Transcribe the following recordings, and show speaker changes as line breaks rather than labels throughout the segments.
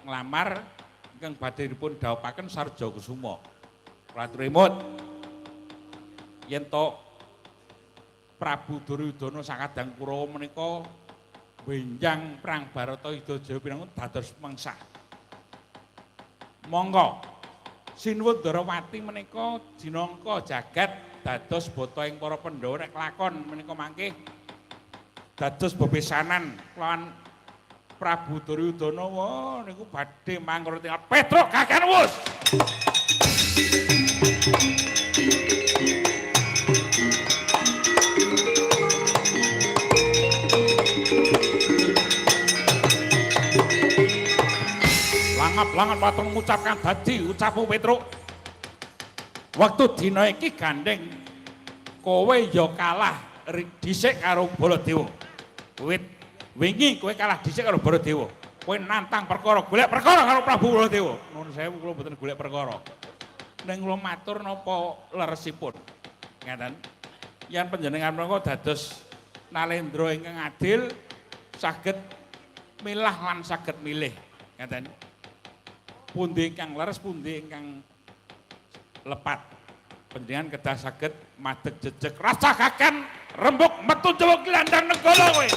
Nglamar ingkang badhe dipun dhawuhaken Sarja Kusuma. Ratu Remut yen to Prabu Duryudana sakadang Kurawa menika benjang perang Baratayuda Jaya pinangun dados mengsah. Monggo sinuwun Ndarawati menika jinangka jagat dados bata ing para Pandhawa nek kelakon menika mangke dados bebesanan kelawan Prabu Duryudana. Wah niku badhe mangkur tinggal Petruk kakean wus. Langap-langan waton ngucapkan dadi ucapu Petruk. Wektu dina iki gandeng kowe ya kalah dhisik karo Baladewa. Wit wingi kowe kalah dhisik karo Baladewa. Kowe nantang perkara, golek perkara karo Prabu Baladewa. Nuwun sewu kula mboten golek perkara. Ning kula matur napa leresipun. Ngaten. Yen panjenengan menika dados nalendra ingkang adil saged milah lan saged milih. Ngaten. Pundi ingkang leres, pundi ingkang lepat. Panjenengan kedah saged madeg jejeg rasa kaken rembug metu Jawa kilandang negara kowe.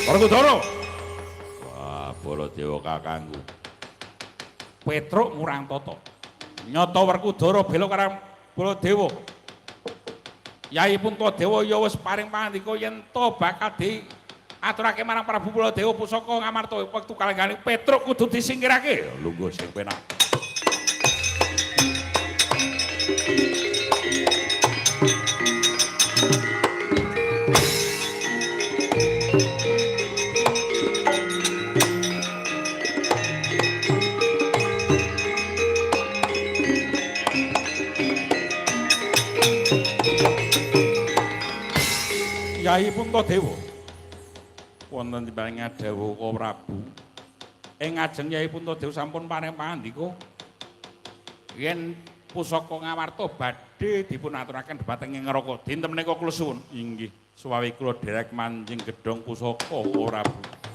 Werkudara. Wah, Baladewa kakangku. Petruk ngurang tata. Nyata Werkudara bela karo Baladewa. Yai Puntadewa ya wis paring pangandika yen to bakal diaturake marang Prabu Baladewa pusaka Ngamarta wektu kalengganing Petruk kudu disingkirake. Lungguh sing penak. Yai Puntadewa wonten timbang dawuh Prabu ing ngajeng Yai Puntadewa sampun paring pangandika yen pusaka Ngamarta badhe dipun aturaken dhumateng ing neraka. Dinten menika kula suwun. Inggih, suwawi kula derek manjing gedhong pusaka Prabu.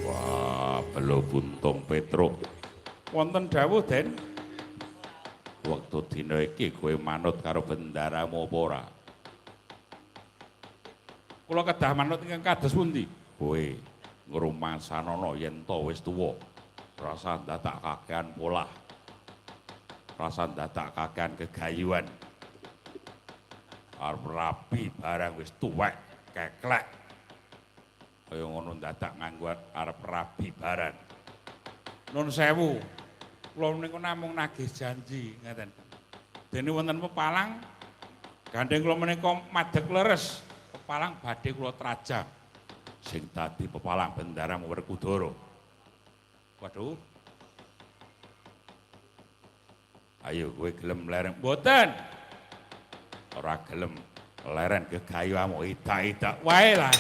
Wah, belo buntung Petruk. Wonten dawuh, Den. Wektu dina iki kowe manut karo bendaramu apa ora? Kula kedah manut ingkang kados pundi? Kowe ngrumasanana yen to wis tuwa. Rasa dadak kakean polah. Rasa dadak kakean gegayuhan. Arep rabi barang wis tuwek, keklek. Kaya ngono dadak nganggo arep rabi barang. Nun sewu. Kula niku namung nagih janji ngaten. Dene wonten pepalang gandeng kula menika madeg leres, pepalang badhe kula trajang. Sing dadi pepalang Bendara Werkudara. Waduh. Ayo kowe gelem lereng? Mboten. Ora gelem leren gegayuhamu idak-idak wae lah.